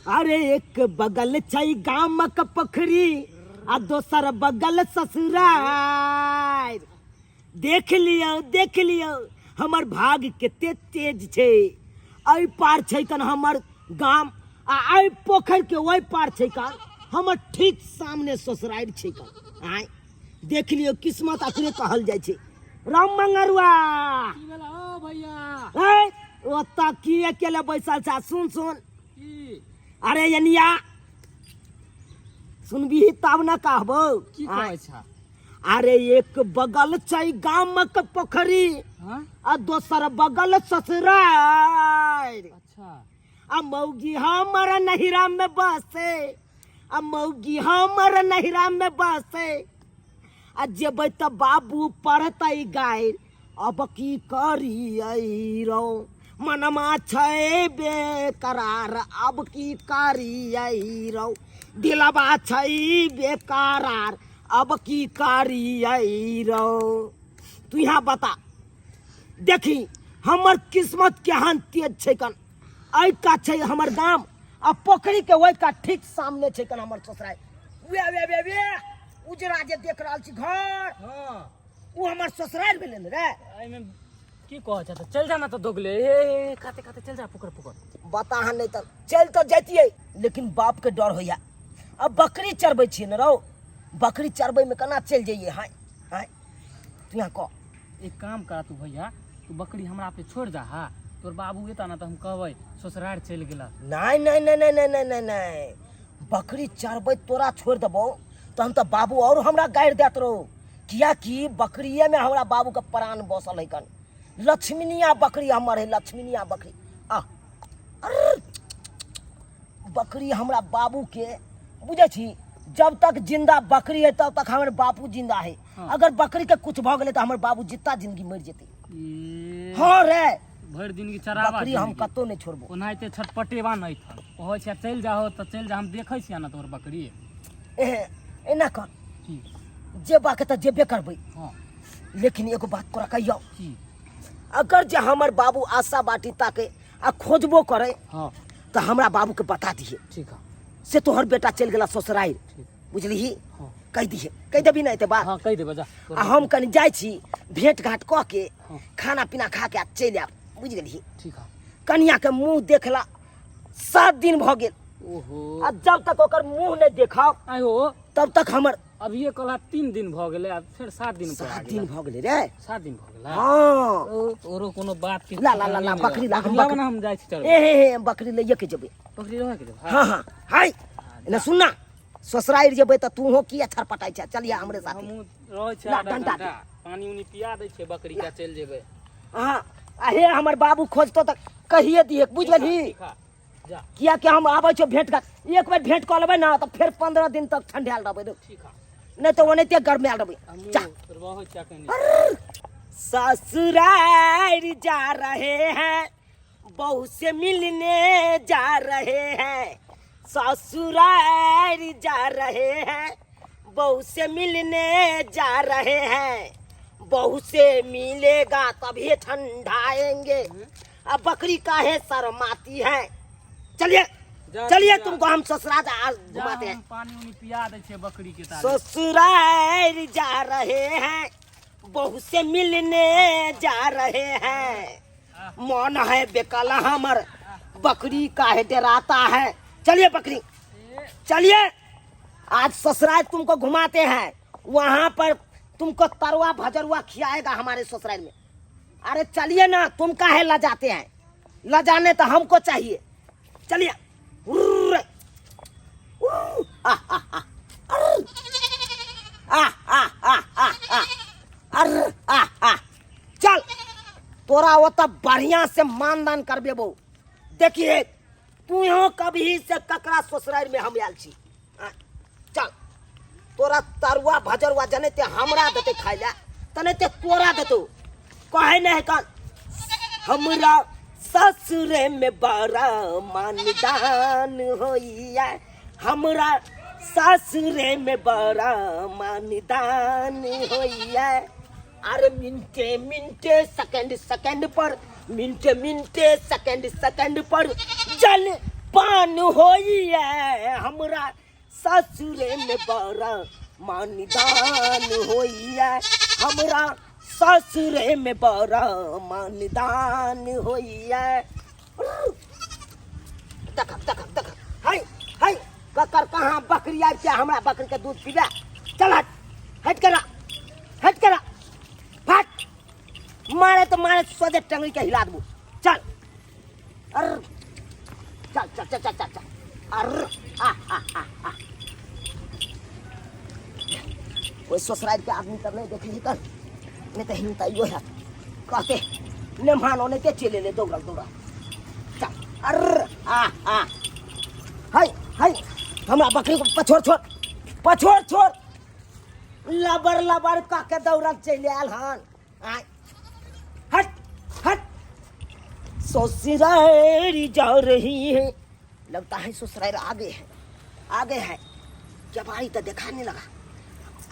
अरे एक बगल छै गामक पोखरी आ दोसर बगल ससुरार। देख लियौ, देख लियौ हमर भाग कते तेज छै। एहि पार छै कन हमर गाम आ एहि पोखरि के ओहि पार छै कन हमर ठीक सामने ससुरारि छै कन। आँय देख लियौ, किस्मत अकरे कहल जाइ छै। राम मंगरुआ की भेला ओ भैया? ए ओतऽ की अकेले बैसल छ? सुन सुन। की? अरे एनिया सुनबी तब न कहबो। की कहै छ? अरे एक बगल छै गामक पोखरी हाँ? आ दोसर बगल ससुरारि। अच्छा। आ मौगी हमर नहिरा में बसे, आ मौगी हमर नहिरा में बसे, आ जेबै तऽ बाबू पढ़तै गारि। अब की करियै रौ, मनमा छै बेकरार। अब की करियै रौ, दिलबा छै बेकरार। अब की करियै रौ। तू यहाँ बता, देखी हमर किस्मत केहन तेज छै कन। एहि कात छै हमर गाम आ पोखरी के ओहि कात ठीक सामने छै कन हमर ससुरारि। वे वे वे वे उजरा जे देख रहल छी घर, हाँ। ओ हमर ससुरारि भेलै ने रे। एहिमे की कहै छ? तऽ चल जा ना तऽ दोगले। ए, ए, ए, खाते खाते चल जा, पकड़ पकड़। बता हन नहीं तऽ चल तऽ जैतियै, लेकिन बाप के डर होइया। अब बकरी चरबै छियै ने रौ, बकरी चरबै में केना चलि जइयै? हाय हाय तू यहाँ कह। एक काम करा तू भैया, तू बकरी हमरा पे छोड़ जा। हा तोर बाबू एता ना तऽ हम कहबै ससुरारि चलि गेला। नहीं नहीं नहीं नहीं नहीं नहीं नहीं नहीं, बकरी चरबै तोरा छोड़ देबौ तहन तऽ बाबू और हमरा गारि देत रहो। कियाकि बकरिए में हमरा बाबू के प्राण बसल है कन। लक्ष्मीनिया बकरी हमर है, लक्ष्मीनिया बकरी। आ अर्र, बकरी हमरा बाबू के बुझै छी, जब तक जिंदा बकरी है तब तक हमर बापू जिंदा है। हाँ। अगर बकरी के कुछ भऽ गेलै तऽ हमर बाबू जितना जिंदगी मरि जेतै। ए, हाँ रे, भरि दिन की चरावा बकरी हम जिंदगी। कतौ नहि छोड़बो। ओनाहिते छटपटेबा नहि थन कहै छै चलि जाहो तऽ चलि जा, हम देखै छियै ने तोहर बकरी। ए, एना कर। की? जेबाके तऽ जेबे करबै। हाँ। लेकिन एगो बात तोरा कहियौ। की? अगर जे हमर बाबू आशा बाटी ताके आ खोजबो करे, हाँ, तऽ हमरा बाबू के बता दिहे। ठीक है। से तोहर बेटा चलि गेला ससुरारि। ठीक। बुझलिही? हाँ। कहि दिहे, कहि देबी ने एते बात? हाँ कहि देबै, जा। आ हम कनि जाइ छी भेंट घाट कऽ के, हाँ। खाना पीना खा के आ चलि आयब, बुझि गेलही? ठीक है। कनिया के मुंह देखला 7 दिन भऽ गेल। ओहो। आ जब तक ओकर मुंह नहि देखब आयो तब तक हमर अभिये कहला 3 दिन भऽ गेलै, आब फेर 7 दिन पर आ 7 गेलै। दिन भऽ गेलै रे। 7 दिन भऽ गेलै। हाँ। ओ, ओरो कोनो बात के ला, ला, ला, ला, नहीं बकरी ला, हम बकरी लाबऽ बकरी ना, हम जाइ छी चल। ए, हे, हे, बकरी लैये के जेबै। बकरी रहै के जेबै? हाँ, हाँ, हाय। ने सुन ना, ससुरारि जेबै तऽ तूहो किया छरपटाइ छै? चलिया हमरे साथे। हमहूँ रहै छी ला, आधा डंडा घंटा। पानी उनी पिया दै छियै बकरी के, चलि जेबै। हाँ, आ हे हमर बाबू खोजतो तऽ कहिए दिहे, बुझि गेलही? ठीक है, जा। किया कि हम आबै छियौ भेंट कर, एक बेर भेंट कऽ लेबै ने तऽ फेर 15 दिन तक ठंडायल रहबै रे। ठीक है। नहि तऽ ओनाहिते गरमायल रहबै। हमहूँ जा। रहै छियै कनी। ससुराल जा रहे हैं, बहू से मिलने जा रहे हैं। ससुराल जा रहे हैं, बहू से मिलने जा रहे हैं। बहू से मिलेगा तभी ठंडाएंगे। अब बकरी काहे शर्माती है? चलिए जा, चलिए, जा। तुमको हम ससुराल आज जा, घुमाते हैं। हम पानी उनी पिया दै छियै बकरी के ताले। ससुराल जा रहे हैं, बहू से मिलने जा रहे हैं। मन है बेकला हमर, बकरी काहे डराता है? चलिए बकरी चलिए, आज ससुराल तुमको घुमाते हैं। वहाँ पर तुमको तरुआ भजरुआ खिलाएगा हमारे ससुराल में। अरे चलिए ना, तुम काहे लजाते हैं? लजाने तो हमको चाहिए। चलिए। उर्र, उर्र, आ, आ, आ, अर्र, आ, आ, आ, आ, आ, अर्र, आ, आ। चल तोरा ओतऽ बढ़िया से मानदान करबेबो। देखिए तू यहाँ कभी से ककरा ससुराल में हम आयल छी। आ, चल तोरा तरुआ भजरुआ जने ते हमरा देते खाइ ला तने ते तोरा देतो। कहे नहीं है कल हमरा ससुरे में बड़ा मानदान होइया, हमरा ससुरे में बड़ा मानदान होइया। अरे मिनटे मिनटे सेकंड सेकंड पर, मिनटे मिनटे सेकंड सेकंड पर जल पान होइए हमरा ससुरे में बड़ा मानदान होइए हमरा ससुरे में बड़ा मानदान होइए। तक तक तक हाय हाय ककर कहाँ बकरी आबि के हमरा बकरी के दूध पीबे। चल हट हट करा हट करा फट मारे तो मारे सोझे टंगरी के हिला देबू। चल अर चल चल चल चल चल चल अर आ आ आ आ ओहि ससुराल के आदमी तऽ नहि देखै हेतन, नहि तऽ हिनता इहो हैत कहते नेमान ओनाहिते चलि एलै दौड़ल दौड़ल। चल अर आ आ हाय हाय हमरा बकरी को पछोड़ छोड़ पछोड़ छोड़ लबर लबर कऽ के दौड़ल चलि आयल हन। आय हट हट ससुरारी जा रही है, लगता है ससुराल आगे है आगे है। जबारी तो देखा नहीं लगा।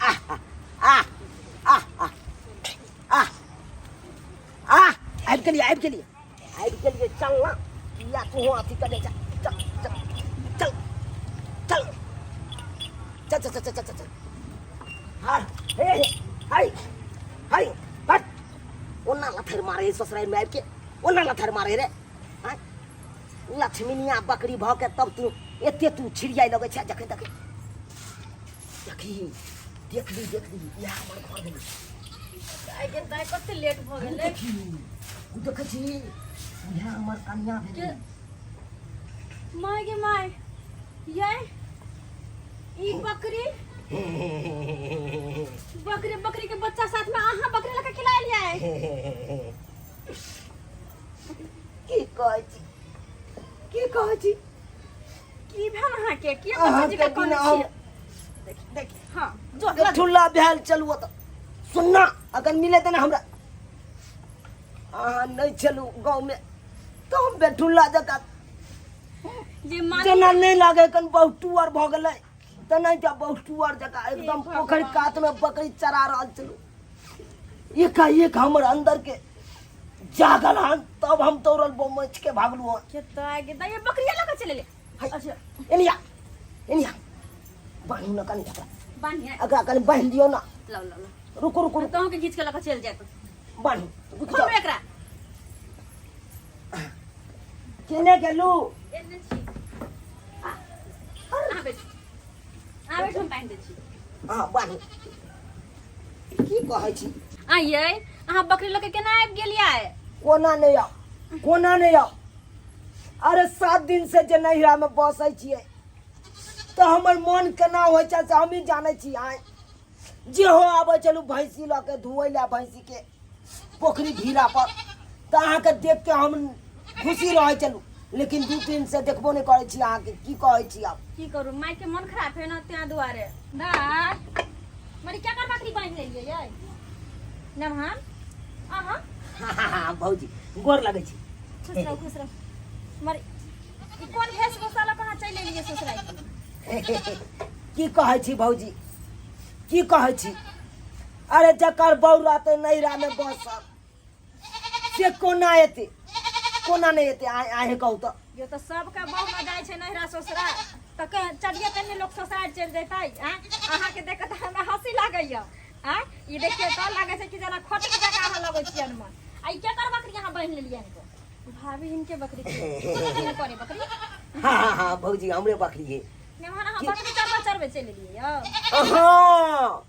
आ आ आ आ आ आ आबि गेलियै आबि गेलियै आबि गेलियै। चल ना या तू अथी कने जा। चल चल चल चल चल चल चल चल चल चल। हाँ हे हे हाय हाय हट ओना लथर मारे ससुराल में आबि के ओना लथर मारे रे। हाँ लक्ष्मीनिया बकरी भऽ के तब तू एते तू छिड़ियाइ लगै छै। जखन देखी देखी देखली देखली इएह हमर घर भेलै। आइ के दाइ कते लेट भऽ गेलै। देखी ओ देखै छी इएह हमर कनिया भेलै। My गे my, ये ई बकरी बकरी बकरी के बच्चा साथ में अहाँ बकरी लके खिला लिया है। की कहै छी की कहै छी की भेल अहाँ के? की बच्चा जी अहाँके के कोन बिना हम छी? देख हां जो ठुल्ला भेल चलू तऽ सुनना अगर मिले तऽ ने हमरा अहाँ नहि चलू गाँवमे तऽ हम बेठुल्ला जकाँ जे मान जेना नहि लागे कन बहुत टुअर भऽ गेलै तऽ नहि तऽ बहुत टुअर जकाँ एकदम हे पोखरि भगवान। कातमे बकरी चरा रहल छलहुँ। एकाएक हमर अंदर के जागल हन तब हम दौड़ल बमच के भागलू हन। के तो आगे दाइ बकरिया लके चले ले। हाय। अच्छा एनिया एनिया बान्हू न कनि एकरा। बान्हिया एकरा कनि बान्हि दियौ न। लाउ लाउ लाउ। रुकू रुकू रुकू। तोहू के घीच के लके चलि जायत। बान्हू रुकि खोलू जाउ। एकरा। केने गेलू? एने छी। अहाँ बैठू अहाँ बैठू हम बान्हि दै छी। हँ बान्हू। की कहै छी? आइयै अहाँ बकरी लके केना आबि गेलियै? कोना नहि आउ कोना नहि आउ। अरे 7 दिन से जे नैहरा में बसै छियै तऽ हमर मन केना होइ छै से हमही जानै छी। आइ जे हो आबै छलहुँ भैंसी लऽ के धोअै लए भैंसी के पोखरि भीरा पर तऽ अहाँके देख के हम खुशी रहै छलहुँ, लेकिन 2 दिन से देखबो नहि करै छी अहाँके। की कहै छी आब? की करू माय के मन खराब है ना त्या दुआरे। दाय मरी क्या कर बकरी बांध लेलियै यै नमहान अहाँ? हाँ भौजी गोर लगै छी। खुश रहो खुश रहो। मरी ई कोन भेष भूषा लऽ कऽ अहाँ चलि एलियै ससुराल? की कहै छी भौजी की कहै छी? अरे जकर बहू रहतै नैहरा में बसल से कोना एतै कोना नहि एतै? अहें कहू तऽ। यो तऽ सबके बहु न जाइ छै नैहरा ससुरा तऽ चढ़िए पहिने लोक ससुराल चलि जेतै। आँय अहाँके देख कऽ तऽ हमरा हँसी लागैया। आँय ई देखियौ तऽ लागै छै कि जेना खोटक जकाँ अहाँ लगै छियै मन। आ ई केकर बकरी अहाँ बान्हि लेलियै इनको? भाभी हिनके बकरी छै। करे बकरी? हाँ हाँ हाँ भौजी हमरे बकरी है। नेमहन अहाँ बकरी चरबै चरबै चलि एलियै यौ? हाँ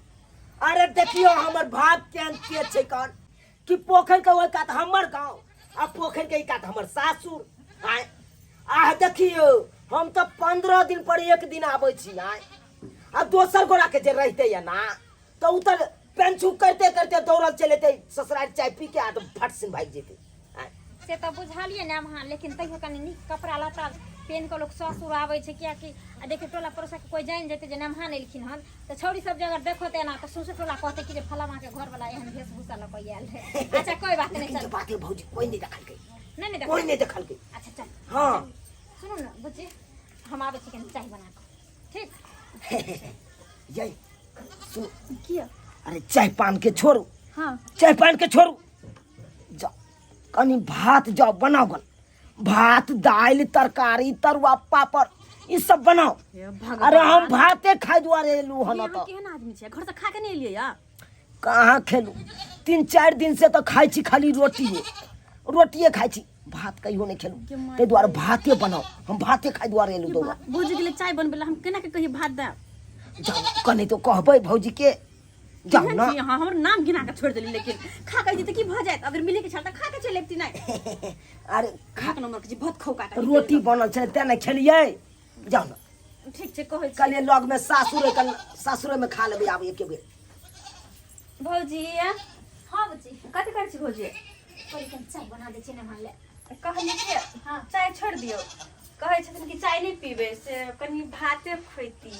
अरे देखियौ हमर भाग केहन तेज छै कन कि पोखरि के ओहि कात हमर गाँव आ पोखरि के ई कात हमर सासुर। आँय आह देखियौ हम तऽ 15 दिन पर एक दिन आबै छी। आँय आ दोसर गोरा के जे रहितै या ना तऽ ओ तऽ पेंचू करते करते दौड़ल चलि एतै ससुराल चाय पी के आ तऽ फट सिन भागि जेतै। आँय से तऽ बुझलियै ने अहाँ, लेकिन तैयो कनि नीक कपड़ा लत्ता पहिन कऽ लोक ससुर आबै छै। किएकि आ देखियौ टोला पड़ोसाके कोइ जानि जेतै जे नमहान एलखिन हन तऽ छौड़ी सब जे अगर देखो तऽ एना तऽ सौंसे टोला कहतै कि जे फलामा के घरवला एहन वेशभूषा लऽ कऽ आयल रहै। अच्छा कोइ बात नहि लेकिन चल जे बात है भौजी कोइ नहि देखलकै। नहि नहि कोइ देखलकै। नहि देखलकै। अच्छा चल। हाँ सुनू ने बुच्ची हम आबै छी कनि चाय बना कऽ। ठीक यही सुन। किया? अरे चाय पान के छोड़ू। हाँ चाय पान के छोड़ू, जाओ कनी भात जाओ बनाओ गन। भात दालि तरकारी तरुआ पापड़ ई सब बनाओ। हे भगवान। अरे हम भाते खाइ दुआरे एलू हन। अहाँ तऽ केहन आदमी छै, घर से खा के नहीं एलियै या? कहाँ खेलू, 3-4 दिन से तऽ खाइ छी खाली रोटिए, रोटिए खाइ छी, भात कहियो नहि खेलू। ताहि दुआरे भाते बनाओ, हम भाते खाइ दुआरे एलू दौड़ा। भौजी के लिए चाय बनबै ला हम केना के कहिए भात दे? जाउ कने तो कहबै भौजी के, जाउ केहन ना। छी अहाँ, हमर नाम गिना के छोड़ि देली, लेकिन खा के अइती तऽ की भऽ जायत? अगर मिले के छल तऽ खा के चलि अबिती। नहि अरे खा के नंबर के छी भात खाउ काटा। रोटी बनल छै तें ने खेलियै, जाउ ना। ठीक छै, कहै छी। कहलियै लग में सासुर है, कल सासुरे में खा लेबै आब एके बेर। भौजी। हाँ बुच्ची। कथी करै छी भौजी? कहली कनि चाय बना दै छियै ने मानले। कहली कि हाँ। चाय छोड़ि दियौ, कहै छथिन कि चाय नहि पीबै, से कनि भाते खुएती।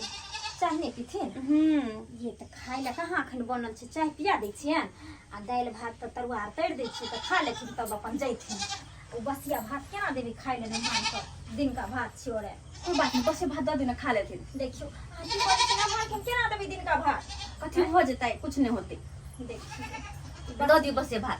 चाय नहि पीथिन? हूँ। ये तऽ खाय लए कहाँ एखन बनल छै, चाय पिया दै छियनि आ दालि भात तऽ तरुआ आर तरि दै छियै तऽ खा लेथिन तब अपन जैथिन। ओ बसिया भात केना देबै खाय लए मेहमानके, दिनका भात छियो रे। कोइ बात नहि, बसे भात दऽ दियौ ने, खा लेथिन। देखियौ अहाँ की करै छी मेहमानके, हम केना देबै दिनका भात? कथी भऽ जेतै, कुछ नहि होतै। देखियौ दऽ दियौ बसे भात।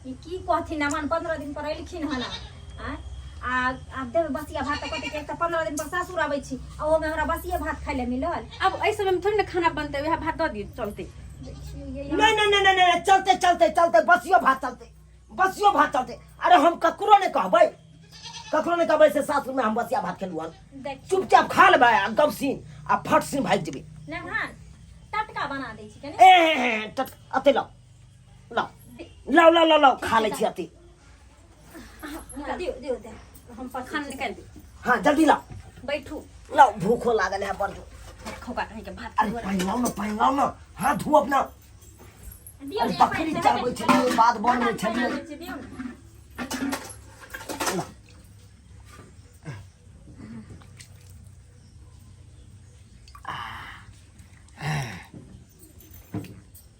ई की कहथिन मेहमान, 15 दिन पर एलखिन हन आँय, आ आब देबै बसिया भात तऽ कहतै कि एक तऽ 15 दिन पर सासुर आबै छी आ ओहोमे हमरा बसिये भात खाय लए मिलल। आब एहि समयमे थोड़े ने खाना बनतै, वएह भात दऽ दियौ चलतै। देखियौ ये नहीं नहीं नहीं नहीं नहीं, चलते चलते चलते, बसियो भात चलते, बसियो भात चलते। अरे हम ककरो नहीं कहबै, ककरो नहीं कहबै से सासुर में हम बसिया भात खेलू हन। देखियौ चुपचाप खा लेबै आ गपसीन आ फटसीन भागि जेबै। मेहमान टटका बना दै छी कनि। ए हे हे टट अते लाउ लाउ लाउ लाउ लाउ लाउ, खा लै छी अते। दियौ दियौ दियौ, हम पर खाना निकालि दियौ। हाँ जल्दी लाउ। बैठू। लाउ, भूखो लागल है बड़ जोर। खौका कहीं के भात। अरे पानि लाउ ना, पानि लाउ ना, हाथ धो अपना। दियौ अरे ने, बकरी पानि चरबै छलियै, बाध बनबै छलियै। पानि दियौ ने। लाउ।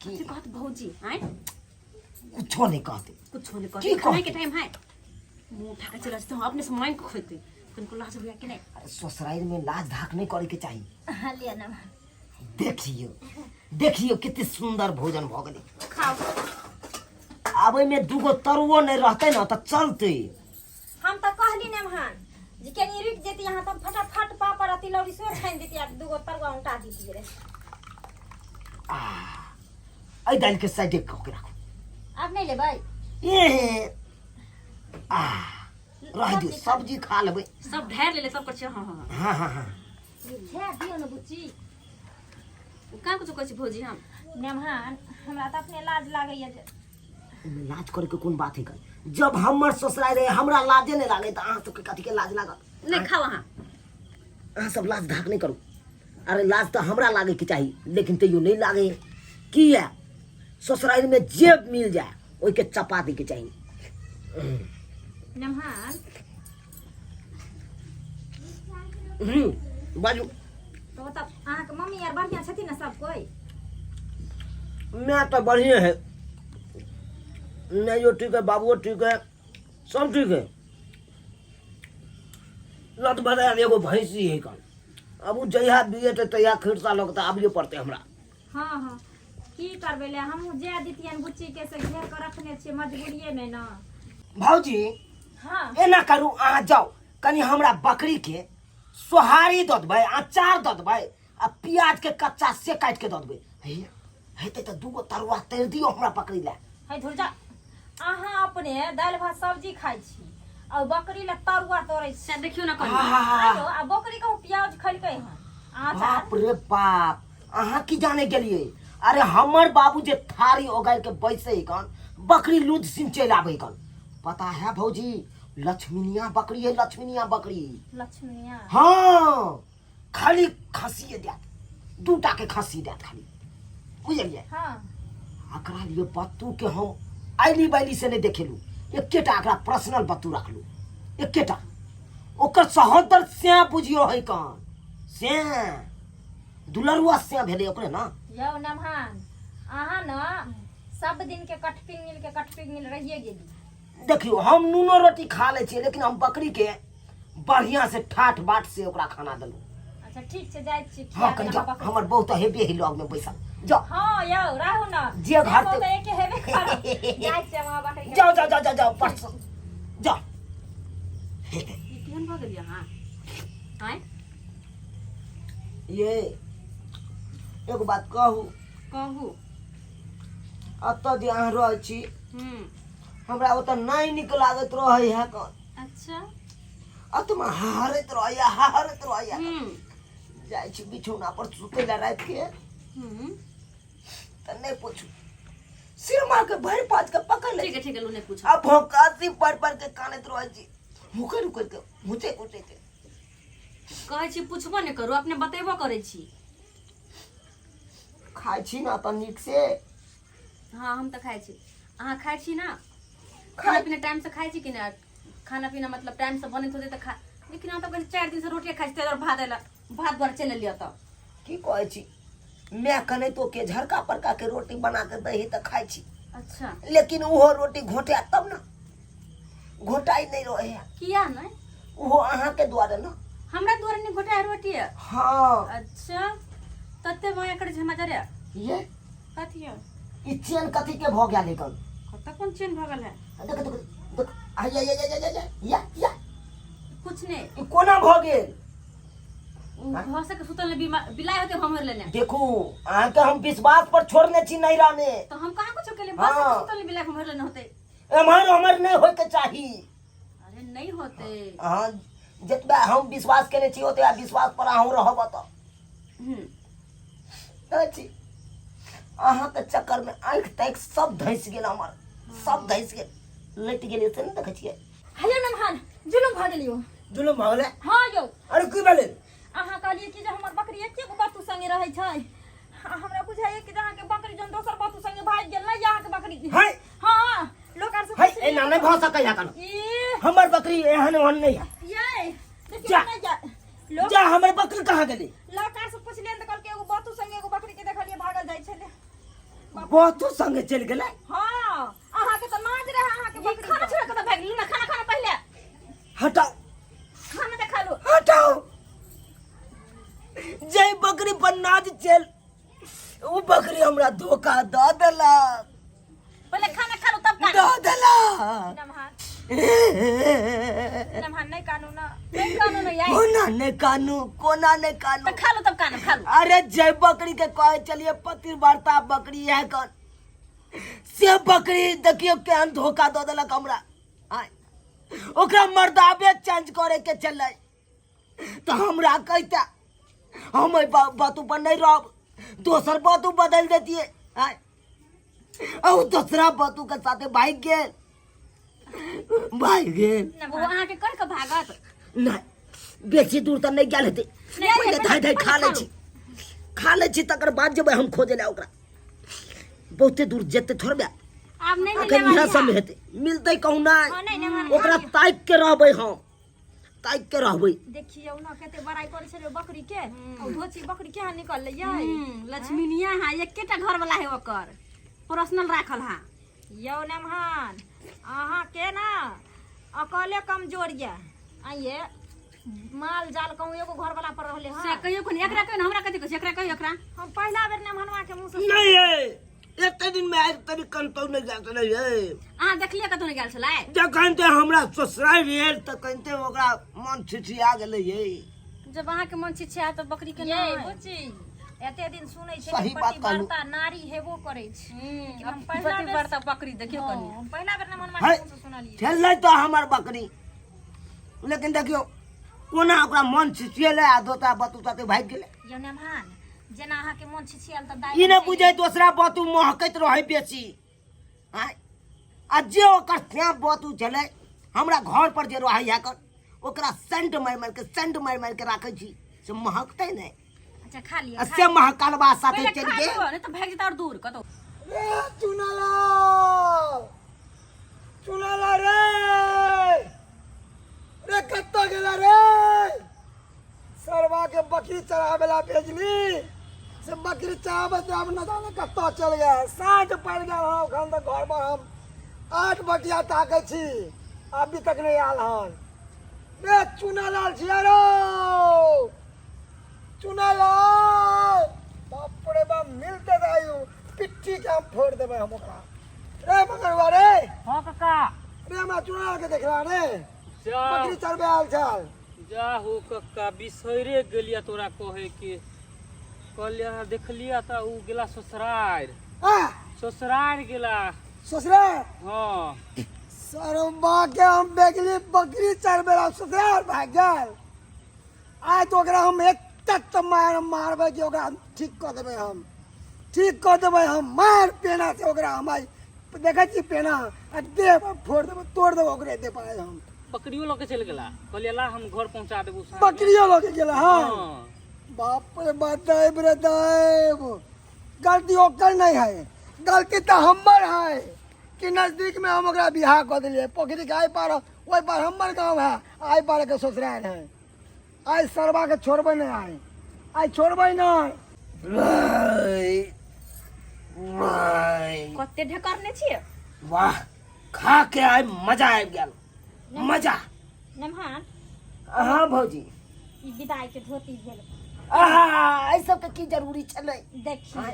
की कहत भौजी आँय? कुछो नहीं कहते। कुछो नहीं की कहते? खाने के कहतै? टाइम है, मुंह उठा के चला जेतै, हम अपने से मांगि के खोइतै, तनिको लाज होइया कि नहि? अरे ससुराल में लाज धाक नहीं करे के चाहिए। हाँ, लिअ ना। देखियो देखियो कते सुंदर भोजन भ गेलै। खाओ। आब ओहिमे दूगो तरुओ नहीं रहते ना तऽ चलते। हम तऽ कहली ने महान जे कनि रुकि जेती अहाँ तऽ हम फटाफट पापड़ आ तिलौरी सेहो छानि देती आ दूगो तरुआ उल्टा देती रे। आ एहि दालि के साइडे कऽ के राखू। आब नहि लेबै? ए आ रह दियौ, सब्जी खा लेबै। सब ढारि लेले सब कर छै। हाँ हाँ। हाँ हाँ हाँ। ये झा दियौ ने बुच्ची। कहाँ कुछो कहै छी भौजी हम? नेमहान हमरा तऽ अपने लाज लागैया जे एहिमे लाज करे के कोन बात है? जब हमर ससुराल रहे हमरा लाजे नहीं लागे तऽ अहाँ सबके कथी के लाज लागत? नहि खाओ अहाँ। अहाँ सब लाज धाक नहीं करू। अरे लाज तऽ हमरा लागे के चाही, लेकिन तैयो नहीं लागे। किया ससुराल में जे मिल जाए ओहिके चपा दे के चाही। नेमहान। बाजू। तऽ ओतऽ अहाँके मम्मी आर बढ़िआँ छथिन ने सब कोइ? मैं तो बढ़िया है, नैयो ठीक है, बाबुओ ठीक है, सब ठीक है। लत बदायल एगो भैंसी है कन, अब उ जहिया बिये ते तहिया खिरसा लग तऽ आबिये पड़तै हमरा। हाँ हाँ, की करबै ले, हमहूँ जाय दितियन बुच्ची के से घेर के रखने छियै मजबूरिये मे न। भौजी। हाँ। एना करू, अहाँ जाउ कनि हमरा बकरी के सोहारी दऽ देबै, अचार दऽ देबै आ प्याज के कच्चा से काटि के दऽ देबै। हे हेतै तऽ दूगो तरुआ तरि दियौ हमरा बकरी लए। है धुर जा, अहाँ अपने दालि भात सब्जी खाइ छी आ बकरी लए तरुआ तोड़ै छी। से देखियौ ने कनि। आयो आ बकरी कहूँ प्याज खैलकै हन अचार? बाप रे बाप, अहाँ की जाने गेलियै? अरे हमर बाबू जे थारी ओगारि के बैसै कन, बकरी लूद सिन चलि आबै कन। पता है भौजी, लक्ष्मीनिया बकरी है, लक्ष्मीनिया बकरी। लक्ष्मीनिया? हाँ, खाली खसिए देत, दूटा के खसी देत खाली, बुझलियै? हाँ। एकरा लिए बत्तू के हम आइली बैली से नहीं देखेलू, एकेटा एकरा पर्सनल बत्तू रखलू, एकेटा। ओकर सहोदर से बुझियो है कन से दुलरुआ से भेलै ओकरे ना। यौ नमहान, अहाँ न सब दिन के कटपिंगिल के कटपिंगिल रहिए गेली। देखियो हम नूनो रोटी खा लै छियै, लेकिन हम बकरी के बढ़िया से ठाठ बाट से ओकरा खाना देलहुँ। अच्छा ठीक छै, जाइ छी। हाँ कनि जाओ, हमर बहुत हेबे है लग में बैसल, जाओ। हाँ यौ राहु न जे घर ते एके हेबे करब, जाइ छी हम बकरी के। जाओ जाओ जाओ जाओ जाओ परसों जाओ। ई केहन भऽ गेलियै अहाँ आँय? ये एगो बात कहू? कहू। एतऽ जे अहाँ रहै छी, हमरा ओतऽ नहि नीक लागैत रहै है कन। अच्छा। अतमा हारैत रहैया, हारैत रहैया। जाइ छी बिछौना पर सुतै लए राति के, तऽ नहि पूछू, सिरमा के भरि पाँच के पकड़ ले। ठीक है, ठीक है, लू, नहीं पूछो। आ भौकासी पर पर के कानैत रहै छी, हुकरि हुकरि के, हुचै कुचै के। कहै छी पुछबो नहि करू, अपने बतेबो करै छी। खाइ छी ने तऽ नीक से? हाँ, हम तऽ खाइ छी। अहाँ खाइ छी ने? खाना पीना टाइम से खाइ छी कि नहि? खाना पीना मतलब टाइम से बनैत होतै तऽ खा, लेकिन अहाँ तऽ कहै छी 4 दिन से रोटिए खाइ छी, ताहि दुआरे भात अयला भात दुआरे चलि एलियै तऽ। की कहै छी, माय कनैतो के झरका परका के रोटी बना के दही तऽ खाइ छी। अच्छा। लेकिन ओहो रोटी घोटा तब ने, घोटाइ नहि रहे है। किया नहि? ओहो अहाँके दुआरे ने। हमरा दुआरे नहि घोटा रोटी? हाँ। अच्छा, तते माया करै छै हमरा जरे? ये। कथी है? ई चेन कथी के भऽ गेल एखन? कतऽ कोन चेन भऽ गेल है? देख देख देख, आय आय आय आय आय या या। कुछ नहि। ई कोना भऽ गेल? भऽ सके सुतल नहि बिलाइ होते भमर लेने। देखू, अहाँके हम विश्वास पर छोड़ने छी नैरा में। तऽ हम कहाँ कुछो केलियै? भऽ सके सुतल नहि बिलाइ भमर लेने होते। एम्हर ओम्हर नहि होइके चाही। अरे, नहि होते। अहाँ जतबा हम विश्वास केने छी, ओतबा विश्वास पर अहूँ रहब तऽ। कहै छी, अहाँके चक्करमे आँखि ताँखि सब धँसि गेल हमर, सब धँसि गेल, लटि गेलै से नहि देखै छियै। हेलो नमहन, जुलुम भऽ गेलियो। जुलुम भऽ गेलै? हाँ यौ। अरे, की भेलै? अहाँ कहलियै कि जे हमर बकरी एके गो बतू संगे रहै छै, आ हमरा बुझाइए कि जे अहाँके बकरी जहन दोसर बतू संगे भागि गेल ने अहाँके बकरी। है। हाँ, लोक आर से है, एना नहि भऽ सकैया कनो। ई। हमर बकरी एहन ओहन नहि है। ये देखियौ। जा। नहि जा लोक। जा, हमर बकरी कहाँ गेलै? लोक आर से पुछलियै तऽ कहलकै एगो बतू संगे एगो बकरी के देखलियै भागल जाइ छलै। बतू संगे चलि गेलै? हाँ, अहाँके तऽ नाज रहै अहाँके ई बकरी खाना पर। छोड़ कऽ तऽ भागि गेलू ने। खाना खाना पहिले। हटाओ। खाना तऽ खा लू। हटाओ। जय बकरी पर नाच चल, ओ बकरी हमरा धोखा दऽ देलक। पहिले खाना खा लू तब कानू। दऽ देलक। नमहर नमहर, नहि कानू ना। नहि कानू ने यार। कोना नहि कानू, कोना नहि कानू? तऽ खा लू तब कानू, खा लू। अरे, जय बकरी के कहे चलिए पतिव्रता बकरी है कौन, से बकरी देखियो केहन धोखा दऽ देलक हमरा। आय, ओकरा मर्दाबे चेंज करे के चलै तऽ हमरा कहता, हम एहि बात पर नहि रहब, दोसर बात बदल देतियै। आय, आ ओ दोसरा बातू के साथे भागि गेल, भागि गेल। ओ अहाँके कहि कऽ भागत? नहि, बेसी दूर तऽ नहि गेल हेतै। नहि, पहिले धाइ धाइ खा लै छी, खा लै छी, तकर बाद जेबै हम खोजै लए ओकरा। बहुते दूर जेतै थोड़बे। आब नहि अखन मिले। इएह सब हेतै, मिलतै कहूँ नहि। हाँ, नहि, नहि। ओकरा ताकि के रहबै, हम ताकि के रहबै। देखियौ ने, कते बड़ाई करै छलै बकरी के, आ धोची बकरी केहन निकललै यै। लक्ष्मीनिया है, एकेटा घर वाला है, ओकर पर्सनल राखल है। यौ नमहन, अहाँ के ना अकले कमजोर ये, आइए माल जाल कहूँ एगो घर वाला पर रहले। से हाँ। कहियो कोन एकरा कहियो ने, हमरा कथी कहै छै? एकरा कहियो, एकरा। हम पहिला बेर नमहनवा के मुंह से नहीं है, एते दिन में आज तक कन्तौ नहि गेल छलै ये। अहाँ देखलियै कतौ नहि गेल छलै? जखन ते हमरा ससुराल भेल तखन ते ओकरा मन छिछिया गेलै ये। जब अहाँके मन छिछिया तऽ बकरी के ये नहि? बुच्ची, एते दिन सुनै छै सही बात कहलहुँ। पतिव्रता नारी हेबो करै छै, लेकिन हम पहिला बेर पतिव्रता बकरी देखियौ कनी। हाँ, हम पहिला बेर नमहनवा है। के मुंह से सुनलियै। छलै तऽ हमर बकरी, लेकिन देखियौ कोना ओकरा मन छिछिएलै आ दोसरा बतू साथे भागि गेलै। यौ नमहन, जेना अहाँके मन छिछियाल तऽ दाइ ई नहि बुझै दोसरा बतू महकैत रहै बेसी। आँय, आ जे ओकर श्याम बतू छलै हमरा घर पर जे रहै है कर, ओकरा सेंट मारि मारि के, सेंट मारि मारि के राखै छी से महकतै नहि। अच्छा, खा लिअ। आ से महकलबा साथे पहिले चलि खा गेल। लिअ, नहि तऽ भागि जेतै आओर दूर कतौ। रे चुनालाल, चुनालाल रे, रे कतऽ गेला रे? सरवा के बकरी चराबै ला भेजली, से बकरी चराबैत आब न जाने कतऽ चल गेल। साँझ पड़ि गेल हँ, एखन तक घर पर हम 8 बजिया ताकै छी, अभी तक नहि आयल हन। रे चुनालाल छिया रो, चुनालाल, बाप रे बाप, मिलते तऽ आयु पिट्ठी के हम फोड़ देबै हम ओकरा। रे मगरवा रे। हाँ काका। रे, हमरा चुनालाल के देखला रे? जा बकरी चरबे आयल छल। जा हो कक्का, बिसरे गेलिया तोरा कहे के। कहलिया देखलिया तऽ उ गेला ससुरार। आ ससुरार गेला। ससुरार? हाँ। सरबा के हम बेगली बकरी चरबे ला ससुरार भाग गेल। आइ तऽ ओकरा हम एतेक तऽ मार मारबै कि ओकरा हम ठीक कऽ देबै, हम ठीक कऽ देबै। हम मार पेना से ओकरा हम आइ देखै छी पेना आ देह पर फोड़ देबै, तोड़ देबै ओकरे देह पर आइ हम। बकरियो लऽ के चलि गेला, कहलियै ला हम घर पहुंचा देबो साँझ मे। बकरियो लऽ के गेला? हँ। हाँ। बाप रे बाप, दैब रे दैब, गलती ओकर नहीं है, गलती तऽ हमर है कि नजदीक में हम ओकरा बियाह कऽ देलियै। पोखरी के आइ पार ओहि पार हमर गाँव है, आइ पार के ससुराल है। आइ सरबा के छोड़बै नहीं, आइ आइ छोड़बै नहीं। कते ढेकरने छियै। वाह, खा के आइ मजा आबि गेल, मजा। नमहान। हाँ भौजी। ई विदाई के धोती भेल। आहा, एहि सबके की जरूरी छलै? देखिए,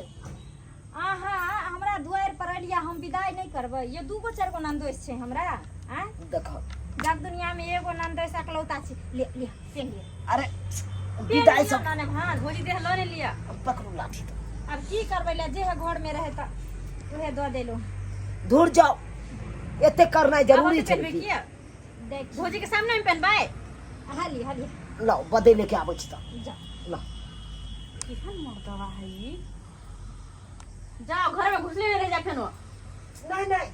अहाँ हमरा दुआरि पर एलियै, हम विदाई नहि करबै? ये दूगो चारि गो ननदोस छै हमरा आँय। देखो, जग दुनिया में एगो ननदोस अकलौता छै। ले ले, पेन लिअ। अरे पेन विदाई लिअ सब ना नमहान। भौजी, देह लऽ ने लिअ। पकड़ू लाठी तो। आब की करबै, ले जे है घर में रहे तऽ उहे दऽ देलहुँ। दूर जाओ, एते करनाइ जरूरी आब छै पेनबै की? किया? देख, भौजी के सामने में पेनबै। हाली हाली। लाओ, बदलि लेके आबै छी तऽ। जा। लाओ। केहन मर्दवा है ई? जाओ, घर में घुसले नहीं रह जा फेनो। नहीं नहीं।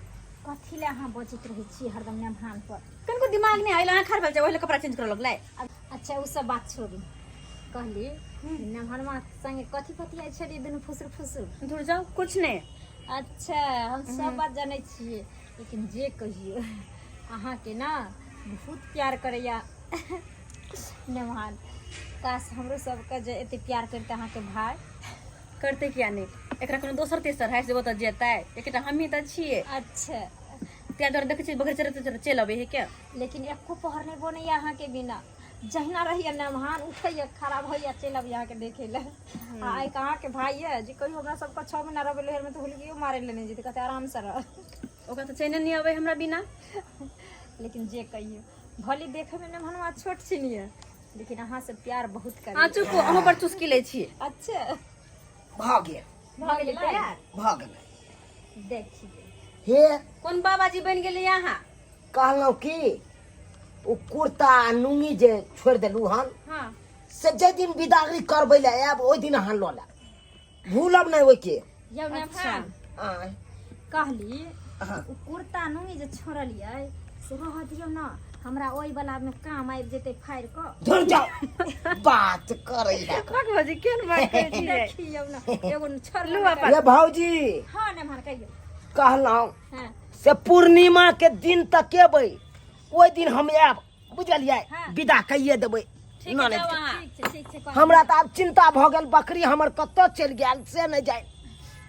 कथी ले अहाँ बजैत रहै छी हरदम नमहान पर? कनको दिमाग नहीं आइल, अहाँ खार भेल छै, ओहिले कपड़ा चेंज करऽ लगलै। अच्छा, ओ सब बात छोड़ू, कहली नमहरमा संगे कथी कथी आइ छलियै दुनू फुसुर फुसुर? दूर जाओ, कुछ नहीं। अच्छा, हम सब बात जानै छियै, लेकिन जे कहियौ, अहाँके ने बहुत प्यार करैया नमहान। काश हमरो सबके जे एते प्यार करते अहाँके भाय। करते किया नहीं? एकरा कोनो दोसर तेसर है से तऽ जेतै? एकेटा हमही तऽ छियै। अच्छा। ताहि दुआरे देखै छियै बकरी चरैत चरैत चलि अबै है के। लेकिन एको पहर नहि बनैया अहाँके बिना। जहिना रहैया नमहान, उठैया, खराब होइया, चलि अबैया अहाँके देखै लए। आ आइ अहाँके भाय यऽ जे कहियो हमरा सबके 6 महीना रहबै लोहरमे तऽ हुलगियो मारै लए नहि जेतै, कहतै आरामसँ रह। ओकरा तऽ चैने नहि अबै हमरा बिना। लेकिन जे कहियो, भले देखैमे नमहनवा छोट छिन यऽ, लेकिन अहाँ से प्यार बहुत अहाँ करै। चुप, अहूँ बड़ चुस्की लै छी। अच्छा। भऽ गेल। भऽ गेलै तैयार? भऽ गेलै। देखिए। हे। कोन बाबाजी बनि गेलियै अहाँ? कहलहुँ कि ओ कुर्ता आ लुङ्गी जे छोड़ि देलहुँ हन, हाँ, से जाहि दिन विदागरी करबै लए आयब, ओहि दिन अहाँ लऽ लेब, भूलब नहि ओहिके। यौ नमहान। आँय। कहली, हाँ। ओ कुर्ता नुंगी जे छोड़लियै से रहऽ दियौ ने, हमरा ओहि वला मे काम आबि जेतै फाड़ि कऽ। धुर जाओ, बात करै है। बक भौजी, केहन बात करै छियै? देखियौ ने, एगो छोड़लू। ये भौजी। हाँ नमहान, कहियौ। कहलहुँ, हाँ, से पूर्णिमा के दिन तक एबै, ओहि दिन हम आयब, बुझलियै? हाँ। विदा कहिए देबै ठीक है, ननैद जाउ के। अहाँ। ठीक छै, ठीक छै, कहलियै। हमरा तऽ आब चिंता भऽ गेल, बकरी हमर कतऽ चलि गेल से नहि जाय।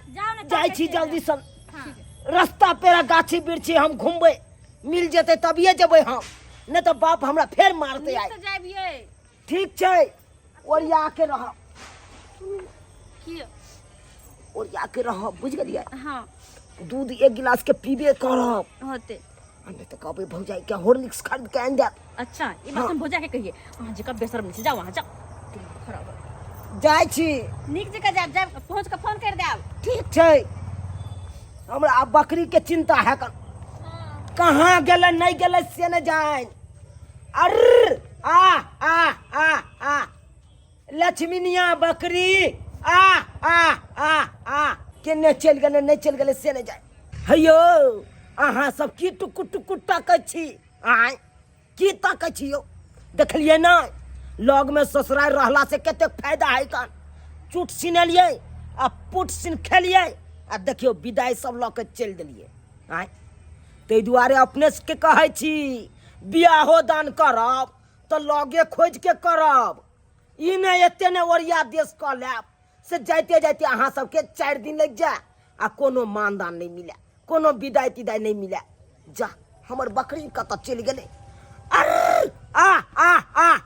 जाउ ने। जाइ छी जल्दी सँ। हाँ। रस्ता पेरा गाछी बिरछी हम घुमबै, मिल जेतै तभिए जेबै हम, नहि तऽ बाप हमरा फेर मारतै आइ। नीकसँ जाबियै। ठीक छै, ओरिया के रहब। की? ओरिया के रहब, बुझि गेलियै? हाँ। दूध एक गिलास के पीबे करब। होते। आ नहि तऽ कहबै भौजाई के हॉर्लिक्स खरीद के आनि देब। अच्छा, ई बात हम भौजा के कहिए? अहाँ जेका बेशर्म नहि छी। जाउ अहाँ, जाउ, दिमाग खराब है। जाइ छी। नीक जकाँ जायब, जायब, पहुँच कऽ फोन करि देब। ठीक छै। हमरा आब बकरी के चिंता है, कहाँ गेलै नहि गेलै से नहि जानि। अर्र आ आ आ आ लक्ष्मीनिया बकरी, आ आ आ आ केने चलि गेलै, नहि चलि गेलै से नहि जाय। हैयो, अहाँ सब की टुकुर टुकुर ताकै छी? आँय, की ताकै छी यौ? देखलियै नहि, लगमे ससुरारि रहला से कतेक फायदा है कन। चुट सिनेलियै आ पुट सिन खेलियै आ देखियौ विदाइ सब लऽ के चलि देलियै। आँय, ताहि दुआरे अपने सबके कहै छी, बियाहो दान करब तऽ लगे खोजिके करब। ई नहि एते नहि ओरिया देश कऽ लेब से जाइते जाइते अहाँ सबके 4 दिन लागि जाय आ कोनो मानदान नहि मिले, कोनो विदाइ तिदाइ नहि मिले। जा, हमर बकरी कतऽ चलि गेलै? अर्र आ आ आ